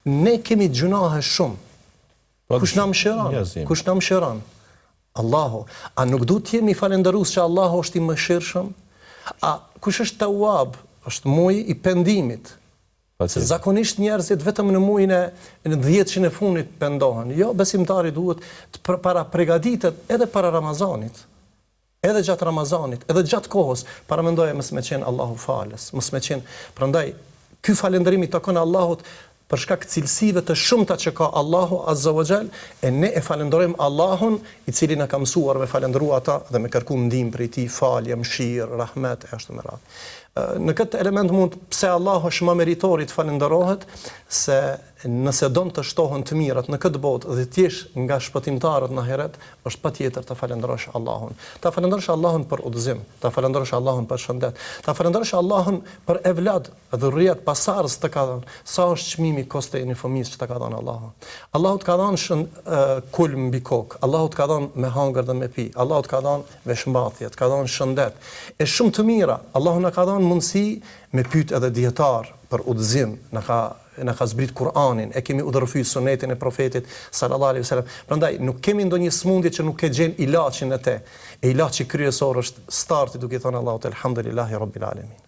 Ne kemi gjynahe shumë. Po, Kush na mëshiron? Kush na mëshiron? Allahu. A nuk duhet të jemi falënderues që Allahu është i mëshirshëm? A kush është Tawwab? Është muaji i pendimit. Se zakonisht njerëzit vetëm në muajin e në dhjetëshin e fundit pendohen. Jo, besimtari duhet të parapregatitet edhe para Ramazanit. Edhe gjatë Ramazanit, edhe gjatë kohës, paramendoje mos me qenë Allahu falës, mos me qenë. Prandaj ky falënderim i takon Allahut për shkak cilësive të shumta që ka Allahu Azza wa Jall, e ne e falënderojmë Allahun i cili na ka mësuar me falënderu ata dhe me kërku ndihmë prej tij, falje, mëshirë, rahmet e ashtu me radhë. Në këtë element mund pse Allahu është më meritori të falënderohet se Nëse don të shtohen të mirat në këtë botë dhe të jesh nga shpëtimtarët në ahiret, është patjetër ta falënderosh Allahun. Ta falënderosh Allahun për udhëzim, ta falënderosh Allahun për shëndet, ta falënderosh Allahun për evlad, dhurrijet, pasardhës të ka dhënë. Sa është çmimi kostoja e një fëmijës që ta ka dhënë Allahu? Allahu të ka dhënë shën, kulm mbi kokë, Allahu të ka dhënë me hangër dhe me pi, Allahu të ka dhënë veshmbathje, të ka dhënë shëndet e shumë të mira. Allahu na ka dhënë mundësi me pyet edhe dijetar për udhëzim, na ka na ka zbrit Kur'anin, e kemi udhërrëfy Sunetin e Profetit sallallahu alejhi ve selem. Prandaj nuk kemi ndonjë sëmundje që nuk e gjen ilaçin në te. E ilaçi kryesor është starti duke i thënë Allahut Elhamdulillahi Rabbil Alemin.